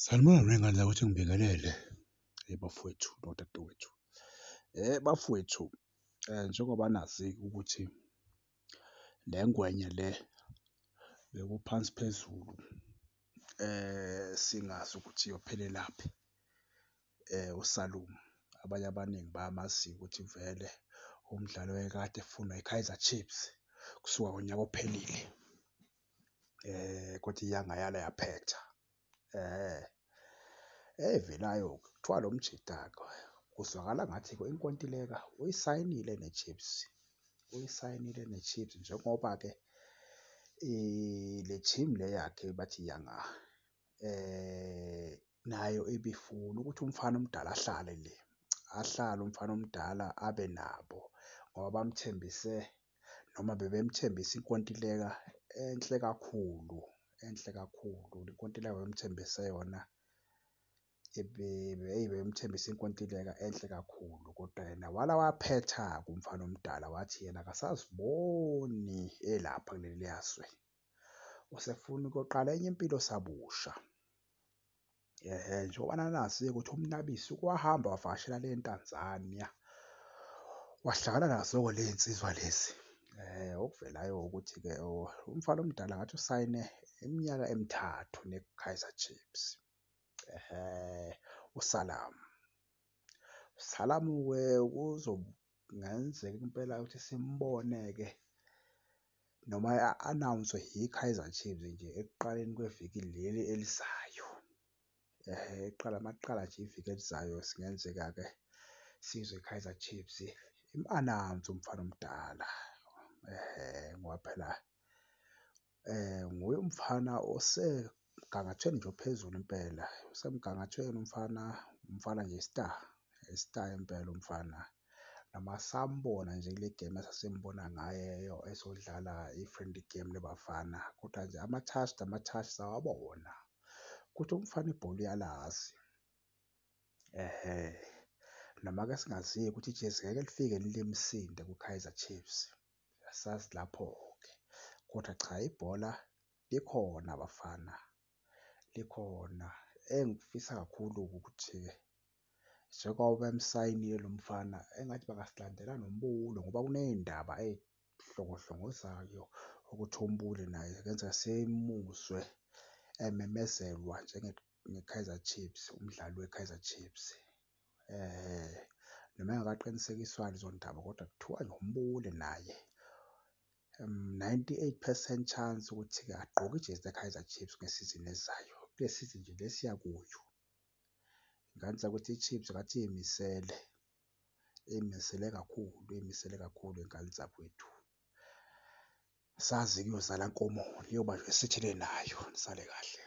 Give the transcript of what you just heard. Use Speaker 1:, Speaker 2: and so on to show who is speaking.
Speaker 1: Sanibonani wey'ngane zakwethu, ngibingelele bafowethu nodadewethu. Bafowethu, njengoba nazi-ke ukuthi le ngwenya le bekuphansi phezulu, singazi ukuthi iyophelelaphi, uSalum. Abanye abaningi bayamazi-ke ukuthi vele umdlali owayekade efunwa i-Kaizer Chiefs kusuka ngonyaka ophelile, kodwa iyanga yala yaphetha. Eyivelayo-ke, kuthiwa lo mjita-ke kuzwakala ngathi-ke inkontileka uyisayinile ne-Chiefs, uyisayinile ne-Chiefs njengoba-ke le team le yakhe bathi iYanga nayo ibifuna ukuthi umfana omdala ahlale le, ahlale umfana omdala abe nabo ngoba bamthembise noma bebemthembise inkontileka enhle kakhulu, enhle kakhulu. Inkontileka ababemthembise yona eyi, bebemthembise inkontileka enhle kakhulu kodwa yena wala waphetha-ke umfana omdala wathi yena akasaziboni elapha kuleliya zwe, usefuna ukuyoqala enye impilo sabusha. Ehhe, njengoba nazi-ke ukuthi uMnabisi uke wahamba wavakashela le eTanzania, wahlangana nazo-ke ley'nsizwa lezi. Okuvelayo ukuthi-ke umfana omdala ngathi usayine iminyaka emithathu ne-Kaizer Chiefs, ehhe, uSalam. USalam-ke kungenzeka impela ukuthi simbone-ke noma a-announce-we i-Kaizer Chiefs nje ekuqaleni kweviki leli elizayo. Ehhe, iqala uma kuqala nje iviki elizayo singenzeka-ke sizwe i-Kaizer Chiefs imu-announce-a umfana omdala, ehhe, ngoba phela nguye umfana osemgangathweni nje ophezulu impela, usemgangathweni umfana, umfana nje i-star, i-star impela umfana. Noma sambona nje kule gemu esasimbona ngayo ezodlala i-friendly game neBafana kodwa nje ama-touch nama-touch sawabona ukuthi umfana ibhola uyalazi, ehhe. Noma-ke singaziyo ukuthi ijezi ngeke lifike yini limsinde ku-Kaizer Chiefs, asazi lapho-ke kodwa cha ibhola likhona bafana, likhona. Engikufisa kakhulu-ke ukuthi-ke njengoba bemsayinile lo mfana engathi bangasilandela noMbule ngoba kuney'ndaba ey'hlongohlongozayo ukuthi uMbule naye kungenzeka simuzwe ememezelwa nge-Kaizer Chiefs, umdlali we-Kaizer Chiefs. Noma ey'ngakaqinisekiswa lezo ndaba kodwa kuthiwa nje uMbule naye 98 percent chance ukuthi-ke agqoke ijezi le-Kaizer Chiefs ngesizini ezayo, kule sizini nje le esiya kuyo. Ngane zakwethu i-Chiefs ngathi iy'misele, iy'misele kakhulu, iy'misele kakhulu iy'ngane zakwethu. Asazi-ke iyozala nkomoni, iyobanjwa esithele nayo. Nisale kahle.